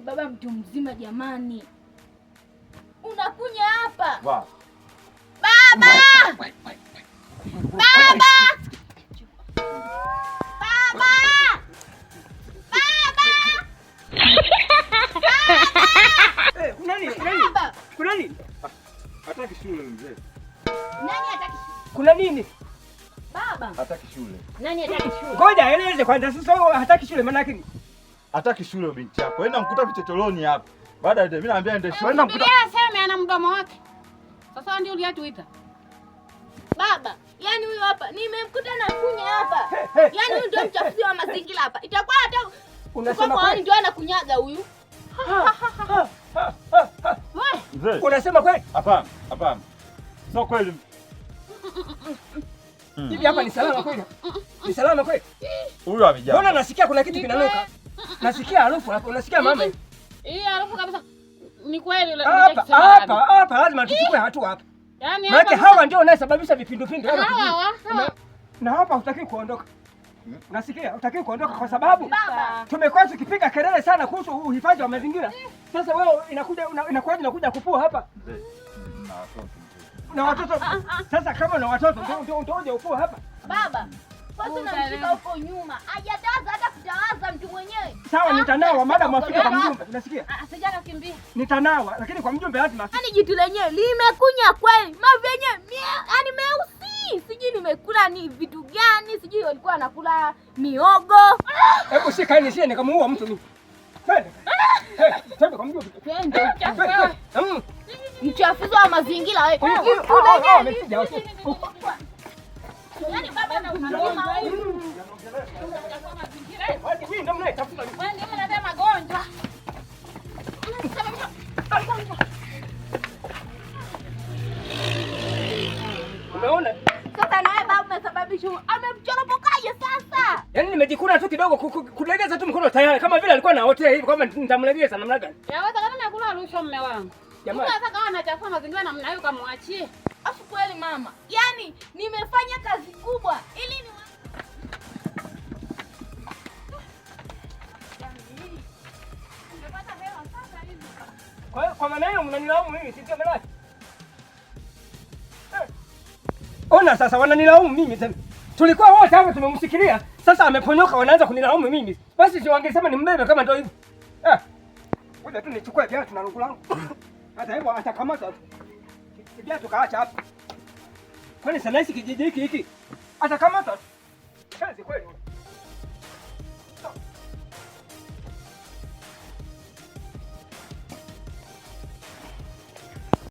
Baba mtu mzima jamani, unakunya hapa Wow. Baba! Baba! Baba! Baba! Eh, kuna nini? Kuna nini? Baba! Kuna nini? Hataki shule mzee. Nani hataki Kuna nini? baba? Hataki shule. Nani hataki shule? Ngoja eleze kwanza sasa wewe hataki shule maana yake nini? Hataki shule binti yako. Enda mkuta vichochoroni hapa. Baada ya mimi naambia ende shule. Enda mkuta. Subiria aseme ana mdomo wake. Sasa ndio uliatuita. Baba, yani huyu hapa nimemkuta na kunya hapa. Hey, hey, Yaani huyu ndio mchafuzi wa mazingira hapa. Itakuwa hata Unasema kwa kweli? ndio anakunyaga huyu. Mzee. Unasema kweli? Hapana, hapana. Sio kweli. Hivi hapa ni salama kweli? Ni salama kweli? Huyu amejaa. Mbona nasikia kuna kitu kinanuka? Nasikia harufu hapo, unasikia mama? Hii harufu kabisa ni kweli ule Hapa hapa hapa lazima tuchukue hatua hapa. Yaani Maana hapa hawa ndio wanasababisha vipindupindu hapa hawa kijijini. hawa. Na hapa hutakiwi kuondoka. Nasikia hutakiwi kuondoka kwa sababu Baba. tumekuwa tukipiga kelele sana kuhusu uhifadhi wa mazingira. Sasa wewe inakuja inakuwaje inakuja kupua hapa? Mzee. Na watoto mzee. Na watoto sasa, kama na watoto ndio ndio uje upua hapa. Baba, kwanza unamshika huko nyuma. Hajatawaza hata kutawaza mtu mwenyewe. Sawa, nitanawa madam afike kwa mjumbe. Unasikia? Ah, sijana kimbia. Nitanawa, lakini kwa mjumbe lazima afike. Yaani jitu lenyewe limekunya kweli. Mavi yenyewe yaani meusi. Sijui nimekula ni vitu gani, sijui walikuwa wanakula miogo. Hebu shika hili nisije nikamuua mtu mimi. Twende. Hey, twende kwa mjumbe. Twende. Twende. Mchafuzi wa mazingira wewe. Huyu- Jitu huyu- ah, ah, lenyewe amekuja, okay. Yaani baba na uzima huyu. Kwani nyinyi ndio mnayetafuta mimi. Wewe ndio unaleta magonjwa. Umeona? Sasa na wewe baba umesababisha amemchoropokaje sasa? Yaani nimejikuna tu kidogo kulegeza tu mkono tayari kama vile alikuwa anaotea hivi kwamba nitamlegeza namna gani? Yaweza kama nakula rushwa mume wangu. Jamani. Mtu hata kama anachafua mazingira namna hiyo kamwachie. Afu kweli mama, yaani nimefanya kazi kubwa ili ni Kwa hiyo kwa maana hiyo mnanilaumu mimi, si ndio maana yake? Eh. Ona sasa wananilaumu mimi tena. Tulikuwa wote hapa tumemshikilia, sasa ameponyoka wanaanza kunilaumu mimi. Basi si wangesema nimbebe kama ndio hivyo. Eh. Ngoja tu nichukue viatu na rungu langu. Hata hivyo atakamata tu. Viatu kaacha hapa. Kwani sanaishi kijiji hiki hiki? Atakamata tu. Kazi kweli.